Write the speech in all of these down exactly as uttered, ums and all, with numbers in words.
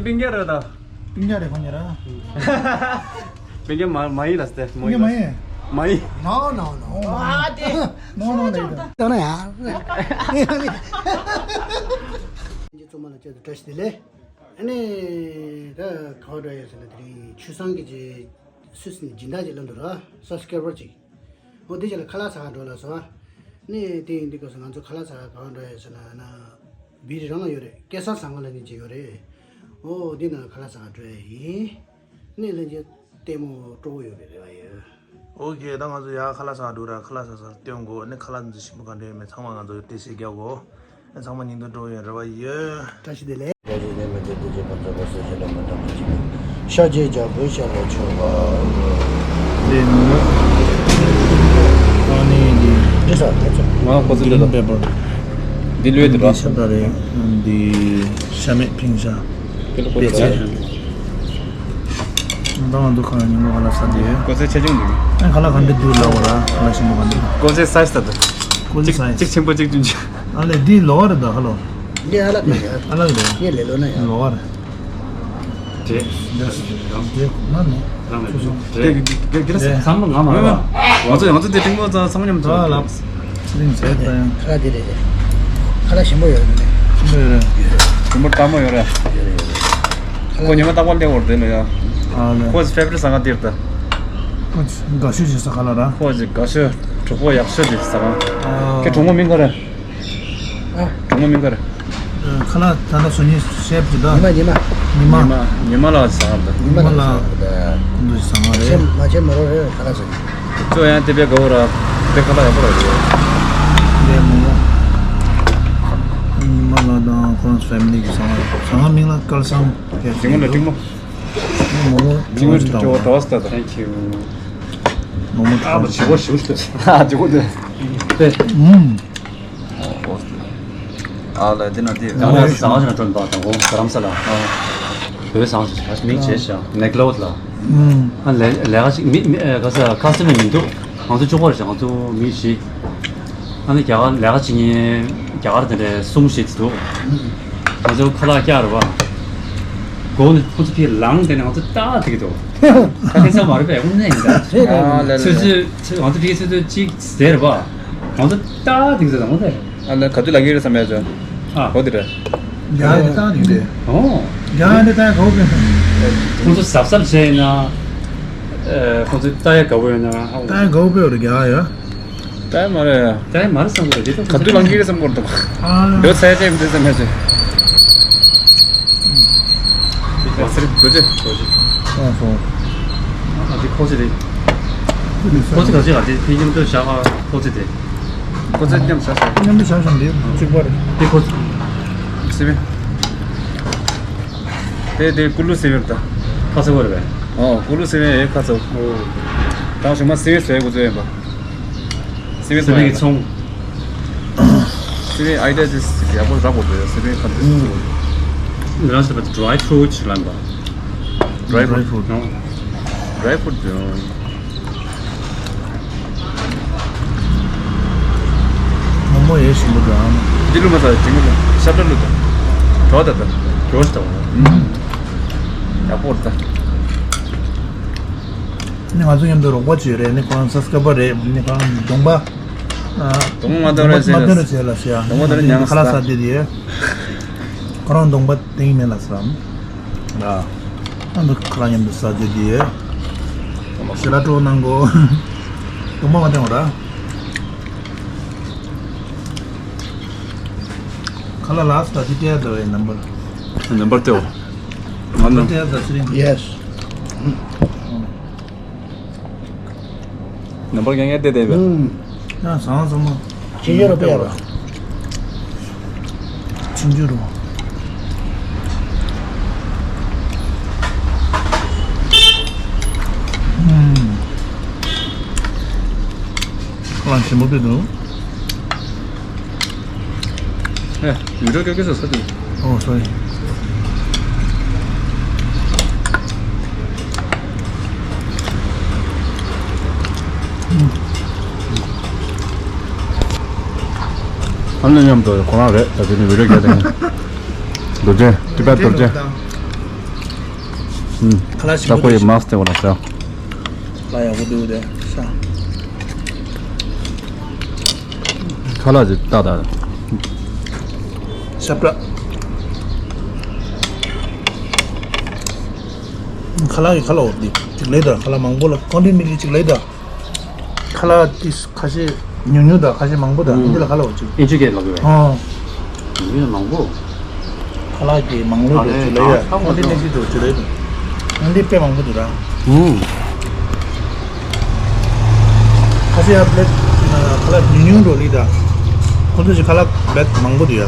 སྤུན་ཀྱག་རེད་ད། སྤུན་ཀྱག་རེད་ཁོང་གཉིས་ར། སྤུན་ཀྱག་མ་མ་ཡིན་ལ་སྟེ་མ་ཡིན་ལ། མ་ཡིན། མ་ཡིན། No, no, no. ཨ་དེ། No, no, no. ད་ན་ཡ། ཁྱེད་ཚང་མ་ལ་བཅར་དུ་བཀྲ་ཤིས་བདེ་ལེགས། ཨ་ནི། ད་ག་བ་འགྲོ་ཡོད་ཟེར་ན་དེ་རིང་ཆུ་སྲང་གི་རྗེས་སུད་སི་ནས་སྦྱིན་བདག་ཅིག་སློབ་འདུག་ར་སབ་སི་ཀེ་རའི་བར་ཅིག་འོ་དེ་རྗེས་ལ་ཁ་ལག་ཟ་ག་འགྲོ་ལ་སོང་ཨ། ནི་དེ་ཡིན་དུས་སྐབས་སུ་ང་ཚོ་ཁ་ལག་ཟ་ག་ག་བ་འགྲོ་ཡོད་ཟེར་ན་ན། བི་རི་རང་ལ་ཡོད་རེད། སྐལ་བཟང་ཟངས་དཀར་ལབ་མཁན་ཅིག་ཡོད་རེད། འོ་འདི་ན་ཁ་ལག་ཟ་ག་འགྲོ་ཡ་ཡིན། ནི་ལྷན་རྒྱས་ལྟད་མོ་སྤྲོ་བོ་ཡོད་པའི་རེ་བ་ཡོད། ཨོ་ཀེ། ད་ང་ཚོ་ཡར་ཁ་ལག་ཟ་ག་འགྲོ་ར། ཁ་ལག་ཟ་ཟ་སྟོན་དགོས། ནི་ཁ་ལག་འདི་ཚོ་ཞིམ་པོ་ག་འདྲ་ཡོད་མེད་ཚང་མ་ང་ཚོ་ཏོག་ཙམ་རྒྱག་དགོས། ནི་ཚང་མ་སྙིང་དོན་སྤྲོ་བོ་ཡོད་རེ་བ་ཡོད། བཀྲ་ཤིས་བདེ་ལེགས། ཤ་རྗེས་ཇ་བོ་ཤ་ལ་མ་ཆོག་པ། དེ་ནི་ཨ་ནི་འདི་འདི་ས་ད་ཚོ་ང་ཁོ་ཚོ་འདི་ལ་པེ་པར། འདི་ལོས་འདི་འདི་ར་ཤ་ད་རེད། འདི་ཤ་མེད་ཕིང་ཤ། ཀི་ལོ་ཀོ་ཚོད་ར། ད་ང་འདུག་ཁ་ཉིན་མོ་ཁ་ལག་ཟ་འདི་ཡོད། ཀོ་ཚོད་ཆེ་ཆུང་འདུག་ཨ་ཁ་ལག་ག་འདྲ་འདུག་ལབ་པ་ར། ཁ་ལག་ཞིམ་པོ་ག་འདུག་ཀོ་ཚོད་སའི་ཛི་ད་འདུག་ཀོ་ཚོད་གཅིག་སའི་ཛི་གཅིག་ཆེན་པོ་གཅིག་ཆུང་ཆུང་། ཨ་ལས་འདི་ལོ་བ་རེད་ད་ཧ་ལོ། འདི་ཨ་ལག་རེད་ཡ། ཨ་ལག་རེད། ངས་ལས་ལོ་ན་ཡ། ལོ་བ་རེད། དེ། དེ་ཁོ་ན་ནོ། རང་ལས་ལོ། དེ་དེ་དེ་བསམ་བློ་ང་མ་རེད་པ། ང་ཚོ་ང་ཚོ་དེ་ཏིང་མོ་ཚང་མཉམ་དུ་ལ། ཚེ་རིང་ཚེ་ད་ཡང་། ཁ་ལག་དེ་རེད། ཁ་ལག་ཞིམ་པོ་ཡོད་རེད། ཞིམ་པོ་ཡོད་རེད། ཞིམ་པོ་ལྟ་མོ་ཡོད་རེད། ཡོད་རེད་ཡོད་རེད། ཁོ་ཉི་མ་རྟག་པར་སླེབས་ཡོད་རེད་ལ་ཡ། ཨ་ལེ། ཁོ་ཕེ་ཝ་རི་ཊི་ཟ་ཁང་དེ་རེད་ད། ཁོ་དགའ་ཤོས་ཀྱི་ཟ་ཁང་ལ་ར། ཁོ་དགའ་ཤོས་གྲོགས་པོ་ཡག་ཤོས་ཀྱི་ཟ་ཁང་། ཨ། ཁྱེད་གྲོགས་མོ་མིང་ག་རེད། ཨ། གྲོགས་མོ་མིང་ག་རེད། ཁ་ལག་ད་ལྟ་སོ་ཉིས་ཤེབ་ཀྱི་ད། ཉི་མ་ཉི་མ། ཉི་མ། ཉི་མ་ལ་ཟ་ཁང་ད། ཉི་མ་ལ་ཉི་མ་ལ་ཟ་ཁང་ད། ཁོང་ཚོ་ཟ་ཁང་རེད། མ་ཆེ་མ་རོ་རེད་ཁ་ལག་ཟ་ཁང་། ཅོ་ཡང་དེ་བས་དགའ་བོ་ར། དེ་ཁ་ལག་ཡག་པོ་ར་རེད། ལས་མོ། ཉི་མ་ལ་དང་ཁོང་ཚོ་ཕེ་མི་ལི་གི་ཟ་ཁང་རེད། ཟ་ཁང་མིང་ལ་སྐལ་བཟང་། ཉི་མ་ལ་ཏིང་མོ། མོ་མོ་ཉི་མ་ལ་ཏིང་མོ་ཏོ་ཏོ་སྟ་ད། Thank you། མོ་མོ་ཨ་མ་ཏོ་ཅི་བོ་ཞུ་སྟ། ཨ་ཅི་བོ་དེ། དེ། ཨུམ། ཨ་ལ་དེ་ན་དེ། ང་ལ་ཟ་ཁང་ཞིག་ན་སྤྲོད་པ་དང་གོ་རྡ་རམ་ས་ལ། བོད་ཟ་ཁང་ཞིག་མིང་བྱས་ཤག་མེག་ལོད་ལ། ཨ་ལས་ལས་ཀ་ཞིག་མི་མི་ཨ་ག་ས་ཁ་སི་མི་མི་འདུག་ང་ཚོ་བཅུ་པ་རེད་ཤག་ང་ཚོ་མི་བཞི། ཨ་ནི་རྒྱ་གར་ལས་ཀ་བྱེད་མཁན་རྒྱ་གར་དེ་འདྲའི་གསུམ་བཞི་དེ་འདུག་ང་ཚོ་ཁ་ལག་བཀྱག་རེད་པ། སྒོ་ནས་ཁོ་ཚོ་ཕྱིར་ལངས་དེ་ནས་ང་ཚོ་ལྟ་བསྡད་ཀྱི་འདུག་ཁ་ཁེ་ས་མ་རེད་པས་དངོས་གནས་ཡིན་ད། ཨ་ལས་ལས་ཚོད་ཚོད་ང་ཚོ་ཕྱིར་ཚོད་ཚོད་གཅིག་ཟེར་རེད་པ། ང་ཚོ་ལྟ་བསྡད་ཀྱི་འདུག་ད་ངོ་དེ། ཨ་ལ་ག་དུས་ལ་གི་རེད་བསམ་ཡ་ཅོ། ཨ། གོ་དེ་རེད། རྒྱ་ཡི་ཏང་ཡིན་ཏེ། ཨོ། རྒྱ་ཡི་ཏང་གོ་གི། ཁོང་ཚོ་གཟབ་གཟབ་བྱས་ཡིན་ན། ཨ། ཁོང་ཚོ་ལྟ་ཡ་དགའ་པོ་ཡོད་ན་ཧ་གོ། ལྟ་ཡ་དགའ་པོ་ཡོད་རེད་རྒྱ་ཡ། ལྟ་ཡ་མ་རེད། ལྟ་ཡ་མ་རེད་བསམ་གི་རེད་དེ་ད་ག་དུས་ལ་གི་རེད་བསམ་གི་རེད་ད། ཨ། ཡོད་ཚད་ཅེ་མི་འདུག་བསམ་ཡ་ཅོ། མ་སེར་རྡོ་རྗེ། རྡོ་རྗེ། ཨ་སོ། ཨ་འདི་ཁོ་ཚོ་རེད། ཁོ་ཚོ་ག་ཚོད་ཨ་འདི་ཕི་ཡིམ་དུ་བཞག་ཨ་ཁོ་ཚོ་དེ། ཁོ་ཚོ་མཉམ་བཞག་ཤག་མཉམ་དུ་བཞག་ཤག་འདི་གཅིག་པ་རེད། དེ་ཁོ་ཚོ། སི་བེ། དེ་དེ་ཀུ་ལུ་སི་བེ་རེད་ད། ཁ་ཚ་བོ་རེད་པས། ཨོ་ཀུ་ལུ་སི་བེ་ཨེ་ཁ་ཚ་བོ། ཨོ། ད་ཞུ་མ་སི་བེ་སི་བེ་ཀུ་ཚོ་ཡིན་པ། སི་བེ་སི་བེ་གི་ཚོང་། སི་བེ་ཨའི་ཌི་ཡ་དེ་ཡག་པོ་རག་པོ་འདུག་སི་བེ་ཁ་དེ་སི་བེ། རང་ཞིག་པ་ཌི་རའི་ཕུ་རུ་ཊི་ལབ་པ། ཌི་རའི་ཕུ་རུ་ཊི། ཌི་རའི་ཕུ་རུ་ཊི། མོག་མོག་ཡེ་ཞིམ་པོ་འདུག་ཨང་། འདི་ལུ་མ་ཚ་ཅིང་ལུ་ཤ་ཏྲ་ལུ་ད། གྲོ་ད་ད། གྲོ་ད། ཡག་པོ་རེད་ད། ནི་ང་ཚོ་མཉམ་དུ་རོགས་པ་བྱོས་རེད། ནི་ཁོ་རང་སབ་སི་ཀ་རའེབ་རེད། ནི་ཁོ་རང་གདོང་པ། གདོང་མ་སྟོན་རེད་ཟེར། མ་སྟོན་རེད་ཟེར་ལ་ཟེར། གདོང་མ་སྟོན་རེད་ཉང་ཁ་ལག་ས་ཟ་དེ་དེ། ཁོ་རང་གདོང་པ་སྟོན་གྱི་མེད་ལ་ཟེར། ར། ཨ་འདི་ཁ་ལག་མཉམ་དུ་ཟ་དེ་དེ། ཞེ་ལ་སྤྲོ་གནང་གོ། གདོང་པ་མ་སྟོན་ར། ཁ་ལག་ལ་ས་དེ་དེ་དེ་བའི་ནམ་བར། ནམ་བར་དེ་འོ། ང་ནམ་བར་དེ་ཟ་ཟེར་རིང་། ཡེ་སི། ནམ་བར་ཡང་ཡང་བལྟས་བསྡད་པས། ཨུམ། ཡང་བཟང་བཟང་མ། ཕྱིན་ཆད་རོ་པས་རོ། ཕྱིན་ཆད་རོ། ཨུམ། ཁོ་རང་ཞིམ་པོ་བལྟས་འདུག་ཨེ། ཡུལ་གྲུ་ཀྱོ་ཀྱོ་ཟེར་ས་དེ། ཨོ་སོ་རི། ཨ་ནི་མཉམ་དུ་ཁོ་རང་རེད། ད་དེ་ནི་བི་ཌིའོ་རྒྱག་དེ་ནི། རྡོ་རྗེ། ཏི་པད་རྡོ་རྗེ། ཁ་ལག་ཞིམ་པོ་འདུག་ཁ་ལག་ཡག་པོ་འདུག་དེ་ཤ། ཁ་ལག་ཅིག་ཏག་ཏག་ཤ་པྲ། ཁ་ལག་གི་ཁ་ལག་འོ་དེ་ཅིག་ལེ་ད་ཁ་ལག་མང་པོ་ལ་ཀོན་ཊི་ནི་ཊི་ལི་ཅིག་ལེ་ད། ཁ་ལག་ཏིས་ཁ་ཤས་ཉུང་ཉུང་དང་ཁ་ཤས་མང་པོ་དང་འདི་ལ་ཁ་ལག་འོ་ཅིག་ཨིན་ཇི་སྐད་ལབ་དགོས། ཨོ། ཉུང་ཉུང་མང་པོ། ཁ་ལག་གི་མང་ལོས་དེ་ཅིག་ལེ་ཡ་ཁོང་དེ་ནས་ཅིག་དེ་ཅིག་ལེ་དུ། ཨ་འདི་དཔེ་མང་པོ་འདུག་ར། ཁ་ཤས་ཡ་པླེ་ཁ་ལག་ཉུང་ཉུང་འགྲོ་ལི་ད། ཁོང་ཚོ་ཅིག་ཁ་ལག་པླེ་མང་པོ་འདུག་ཡ།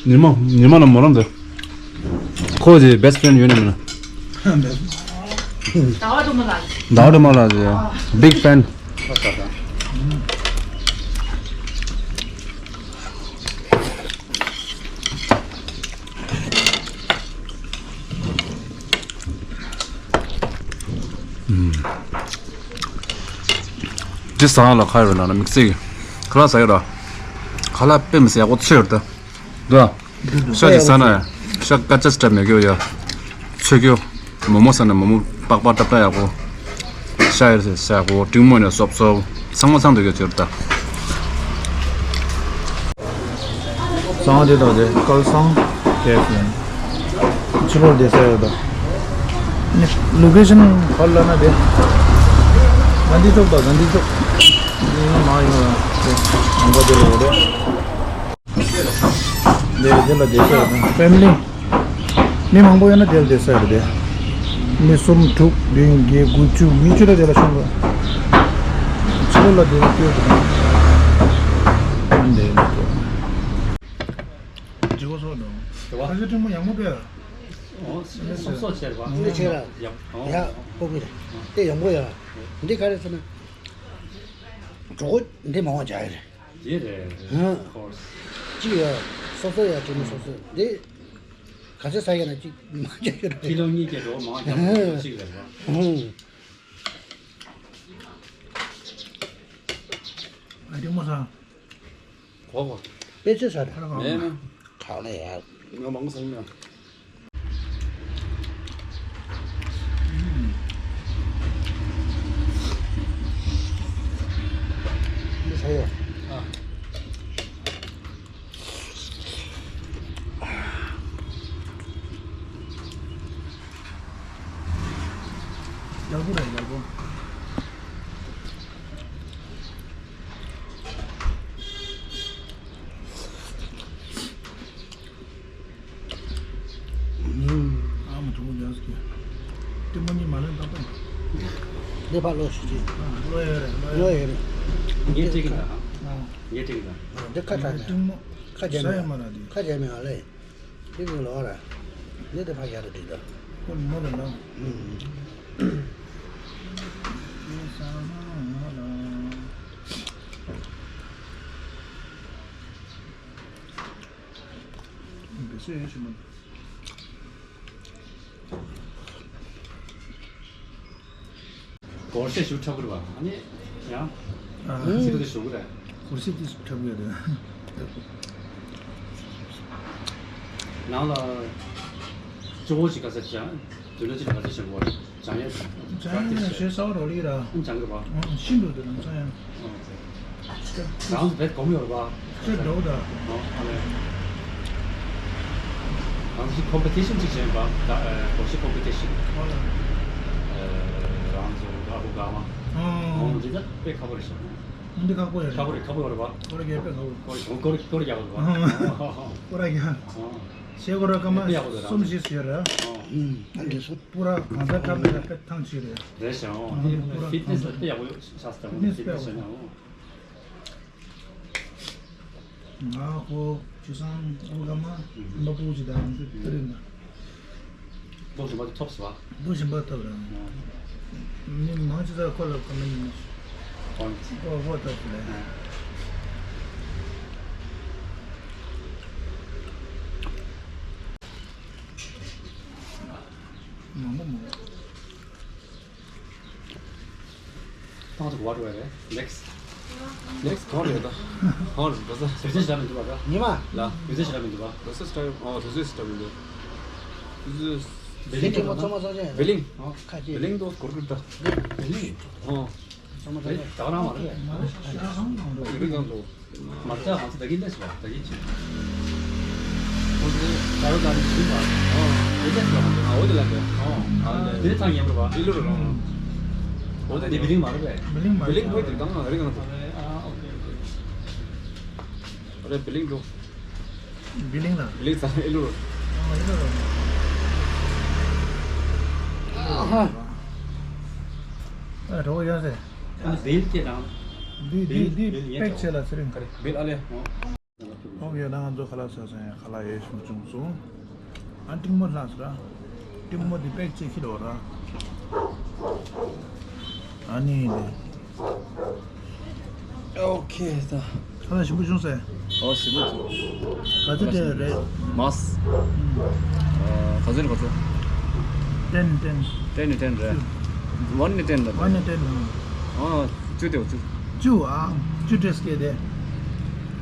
ཉི་མ་ཉི་མ་ན་མོ་རང་འདི། ཁོ་ཅིག་best friend ཡོད་ནི་མིན་ན། ཟླ་བ་སྒྲོལ་མ་ལགས། ཟླ་བ་སྒྲོལ་མ་ལགས་ཀྱི་big fan། འདི་ཟ་ཡ་ལ་ཁ་ཡོད་ན་ན་དམིགས་བསལ་གྱི་ཁ་ལག་ཟ་ཡོད་ར། ཁ་ལག་དཔེ་མི་སྲིད་ཡག་པོ་ཚོད་ཡོད་ར་ད། ཤ་ཅིག་ཟ་ན་ཤ་དཀར་ཆ་སི་ཊེབ་མེད་གི་ཡ། ཚོད་གི་མོག་མོག་ཟ་ན་མོག་མོག་པགས་པ་ཏག་ཏག་ཡག་པོ། ཤ་ཡར་ཟ་ཡག་པོ་ཏིང་མོ་ནས་སོབ་སོབ་ཚང་མ་ཚང་འདུག་གི་ཚོད་ད། སང་དེ་དང་དེ་སྐལ་བཟང་ཀེ་ཕི་ཡིན། ཕྱི་ལོགས་བསྡད་ས་ཡོད་ད། ལོ་ཀེ་ཤན་ག་ལ་ན་དེ། གྷན་དྷི་ཅོག་དང་གྷན་དྷི་ཅོག་འདི་ཡང་མ་ཡོང་ཡ། དེ་ནང་པ་དེ་ལ་ཡོད་རེད། འདི་འདི་ལ་བསྡད་ས་ཡོད་ད་ཕེ་མི་ལི། མི་མང་པོ་ཡོད་ན་དེ་ལ་བསྡད་ས་ཡོད་རེད་དེ། མི་གསུམ་དྲུག་བདུན་བརྒྱད་དགུ་བཅུ་མི་བཅུ་ལ་དེ་ལ་ཤོང་གི། ཕྱི་ལོགས་ལ་དེ་ལ་སྐྱོད་དགོས་ད། འདི་ལ་སྐྱོད། ཇི་གོ་སོགས་དང་། ཁ་ཤས་ཕྲེང་མོ་ཡག་མོ་སྤེལ། ཨོ་སོ་སོ་བྱས་པ། འདི་བྱས་ལ། ཡག་ཡག་པོ་པོ་རེད། དེ་ཡག་པོ་ཡ། འདི་ག་རེ་ཟེར་ན། གྲོགས་འདི་མང་བ་བྱ་ཡ་རེད། དེ་རེད། ཧ། of course། གཅིག་ཡ། སོ་སོ་ཡ་ཕྲེང་མོ་སོ་སོ་འདི། ག་ཚོད་ཟ་ཡ་ན་གཅིག་མ་བྱ་ཡ་རེད། ཁྱི་ལོ་གཉིས་ཀྱི་གྲོགས་མང་བ་བྱ་ཡ་གཅིག་རེད་པ། ཧ། ཨ་ཕྲེང་མོ་ཟ། གོ་གོ། དཔེ་ཆ་ཟ་ར། མེད་མེད། གང་ལ་ཡ། ང་མང་སོང་ཡ། འདི་ཟ་ཡ། ཨ། ཡག་པོ་རེད་ཡག་པོ། ཨ་མ་གྲོགས་རྒྱག་ཟེར་གྱི། ལྟད་མོ་གཉིས་མ་ལེན་ཏག་ཏག་འདི་ཕར་ལོག་ཞུ་ཅིག་ཨ་ལོག་ཡོད་རེད་ལོག་ཡོད། ངས་སྤྲད་ཀྱི་འདུག་ཨ། ངས་སྤྲད་ཀྱི་འདུག་ཨ་འདི་ཁ་གྲག་ནས་ལྟད་མོ་ཁ་རྒྱབ་ཟ་ཡ་མ་མ་ར་འདི། ཁ་རྒྱབ་མེད་ཨ་ལེ། འདི་ངས་ལོག་ར། འདི་དེ་ཕར་རྒྱག་ར་འགྲིག་ད། ཁོ་མོ་ལ་ལ། ཨུམ། འདི་སུ་ཡིན་ཞུ་མ། སྒོར་གཞས་ཞུ་འཁྲབ་དགོས་རེད་པ། ཨ་ནི་ཡང་ཨ། ཚིག་དེ་ཞུ་གི་རེད། སྒོར་གཞས་དེ་འཁྲབ་གི་རེད། ནང་ལ་གཙོ་བོ་ཞིག་ག་ས་ཅང་དུས་ལ་ཅི་ལ་ག་ས་ཞིག་བོར། སྦྱང་ཡས་དང་། སྦྱང་ཡས་ཞེས་གསར་པ་རོ་ལི་ར། ཨང་སྦྱང་གི་རེད་པ། ཨང་ཤིན་ཏུ་དེ་རང་སྦྱང་ཡས། ཨང་། རང་བེད་སྒོམ་ཡོད་རེད་པ། ཁྱོད་འགྲོ་ད། ཨང་ཨ་ལས། རང་ཚོ་ཀོམ་པི་ཊི་ཤན་ཅིག་བྱས་པ། ད་ཨ་སྒོར་གཞས་ཀོམ་པི་ཊི་ཤན། ཨ་ལས། ཨ་རང་ཚོ་ཨ་ཁུ་ག་མ། ཨང་ཨང་། འདི་ད་དཔེ་ཁག་པོ་རེད་ཤག་འདི་ཁག་པོ་ཡོད་རེད། ཁག་པོ་རེད་ཁག་པོ་ཡོད་རེད་པ། སྐོར་རྒྱག་དཔེ་ཁག་པོ། སྐོར་སྐོར་སྐོར་རྒྱག་དགོས་རེད་པ། ཨང་། སྐོར་རྒྱག་ཨང་། བྱེད་དགོས་ར་སྐར་མ་གསུམ་བཞི་ཟེར་ར། ཨུམ། ཨ་འདི་སུ། པུ་ར་གང་ཟག་འཁྲབ་པའི་ལ་དཔེ་ཐང་ཆད་རེད། རེད་ཤག་ཨང་། འདི་པུ་ར་ཕིཊ་ནེ་སི་ལ་དཔེ་ཡག་པོ་ཤག་ཟེར། ཕིཊ་ནེ་སི་དཔེ་ཡག་པོ་ཤག་ང་ཁོ་ཇི་སང་ཨོ་ག་མ་མ་པུ་ཅི་དང་འདི་དཔེ་རེད་ན། ལོ་གཞན་པ་དེ་ཐོབ་སོང་བ། ལོ་གཞན་པ་ཐོབ་ར། ཨང་། མི་མང་ཆེ་ས་ཁོ་ལ་ཁོ་ན་ཡིན། ཨང་། ཨོ་ཧོ་ཐོབ་སོང་ལེ། ཨང་། མང་པོ་མང་པོ། Talk about it, next. ནེགསི་གང་རེད་ད། གང་རེད་འགྲོ་ས། དུས་ཚོད་ཞིག་རག་མི་འདུག་བ་ད། ཉི་མ། ལ། དུས་ཚོད་ཞིག་རག་མི་འདུག་བ། འགྲོ་ས་ཞིག་རག་ཨོ་དུས་ཚོད་ཞིག་རག་མི་འདུག་དུས་ཚོད། བི་ལིང་ཅིག་མ་ཚང་མ་ཚང་ཅན། བི་ལིང་། ཨོ་ཁ་ཅིག་བི་ལིང་དུ་གོར་གོར་ད། བི་ལིང་། ཨོ། ཚང་མ་ཚང་ཅན། ད་ག་རང་མ་རེད། ཡི་རིག་གང་དུ། མར་ཆ་གང་ཚོད་ད་གིན་ལས་སོ་ད་གིན་ཆེ། ཁོ་ཚོས་ད་རུ་ད་རུ་ཞིབ་པ། ཨོ། དེ་ལས་སོ་ཨ་འོ་དེ་ལ་དེ། ཨོ། དེ་ཚང་ཉན་པ། ཨི་ལུ་རུ་རང་། འོ་དེ་བི་ལིང་མ་རེད་པས། བི་ལིང་མ་བི་ལིང་ཁོས་དེ་གང་རེད་གང་ཚོད། ཨ་ཨོ་ཁེ་ཨོ་ཁེ། རེད་བི་ལིང་འགྲོ། བི་ལིང་ལ། བི་ལིང་ཚང་ཨི་ལུ་རུ། ཨ་ཨི་ལུ་རུ། ཨ་ཧ། ཨ་རོ་ཡ་ཟེ། ཨ་བིལ་ཅེ་དང་། འདི་འདི་འདི་པེག་ཆེ་ལ་ཚེ་རིང་། བིལ་ཨ་ལེ། ཨོ་ཡ་ད་ང་ཚོ་ཁ་ལག་ཟ་ས་ཡ་ཁ་ལག་ཡེ་ཤུ་བྱུང་སོང་། ཨ་ཏིང་མོ་ལྷག་ས་ར། ཏིང་མོ་འདི་པེག་ཆེ་ཁྱི་རོ་ར། ཨ་ནི་ནི། ཨོ་ཁེ་ད། ཁ་ལག་ཞིམ་པོ་བྱུང་སེ། ཨོ་ཞིམ་པོ་བྱུང་། ག་ཚོད་སྤྲད་རེད། མས། ཨ་ག་ཚོད་ནས་ག་ཚོད། ཏེན་ཏེན། ཏེན་ནས་ཏེན་རེད། ཝན་ནས་ཏེན་རེད། ཝན་ནས་ཏེན། ཨ་བཅུ་སྟེ་བཅུ། བཅུ་ཨ། བཅུ་སྤྲད་སྐད་དེ།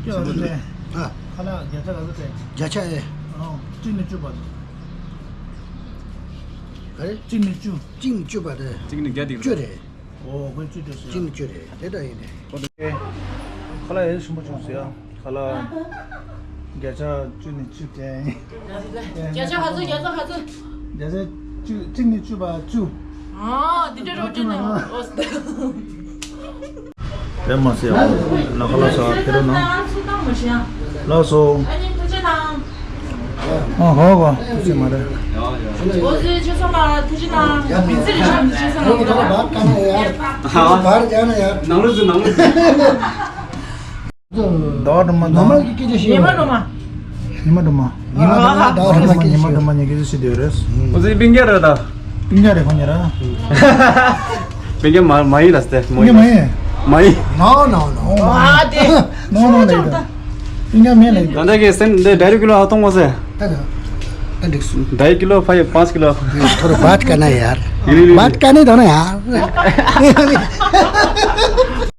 སྐྱོ་རེད་ཨ། ཁ་ལག་བརྒྱ་ཆ་ག་ཚོད་སྤྲད། བརྒྱ་ཆ་ཨེ། ཨ་གཅིག་ནས་བཅུ་བར། ག་རེ། གཅིག་ནས་བཅུ། གཅིག་ནས་བཅུ་བར་རེད། གཅིག་ནས་བརྒྱ་དེ་བཅུ་རེད། ཨོ་ཁོས་བཅུ་སྤྲད་སོང་། གཅིག་ནས་བཅུ་རེད་དེ་ལྟ་ཡིན་ཏེ། ཁ་ལག་ཡེ་ཞིམ་པོ་བྱུང་སོང་ཡ། ཁ་ལག་བརྒྱ་ཆ་བཅུ་ནས་བཅུ་སྤྲད། བརྒྱ་ཆ་ག་ཚོད་བརྒྱ་ཆ་ག་ཚོད། བརྒྱ་ཆ་བཅུ་གཅིག་ནས་བཅུ་བར་བཅུ། ཨ་འདི་འདྲ་རོ་འདྲ་ནས། ཨོ་སྟེ། དེ་མ་ཟད་ལ་ཁ་ལག་ཟ་ཁེ་རེ་ན། ལགས་སོ། ཨ་ཧོ་གོ་ཐུགས་རྗེ་མ་རེད། ཨོ་ཟེ་ཆེ་སོང་ལ་ཐུགས་རྗེ་གནང་། མི་ཚེ་རིང་ཆེ་སོང་ལ། ནང་ལོགས་ཚུད་ནང་ལོགས་ཚུད། ཟླ་བ་སྒྲོལ་མ་དང་། ཉི་མ་སྒྲོལ་མ། ཉི་མ་སྒྲོལ་མ། ཉི་མ་སྒྲོལ་མ་ཉི་མ་སྒྲོལ་མ་ཉི་མ་སྒྲོལ་མ་ཉི་གི་ཟི་ཤི་དེ་རེད། ཁོ་ཚོའི་སྤུན་ཀྱག་རེད་ད། སྤུན་ཀྱག་རེད་ཁོ་གཉིས་ར། སྤུན་ཀྱག་མ་མ་ཡིན་ལ་སྟེ་མོ་སྤུན་ཀྱག་མ་ཡིན། མ་ཡིན། ནོ་ནོ་ནོ། ཨ་དེ། ནོ་ནོ་ནོ། སྤུན་ཀྱག་མིན་ལ་ཡིན། ད་ལྟ་གི་སེམས་འདི་ཌའི་རེག་ཀི་ལོ་ཧ་གཏོང་དགོས་ཟེར། ད་ད་ད་འགྲིག་སོང་། ཌའི་ཀི་ལོ་ཕ་ཡི་པཱན་ཀི་ལོ། ཐོ་རུ་བཱད་ཀ་ན་ཡར། ཡིན་ཡིན་ཡིན། བཱད་ཀ་ནི་ད་ན་ཡར།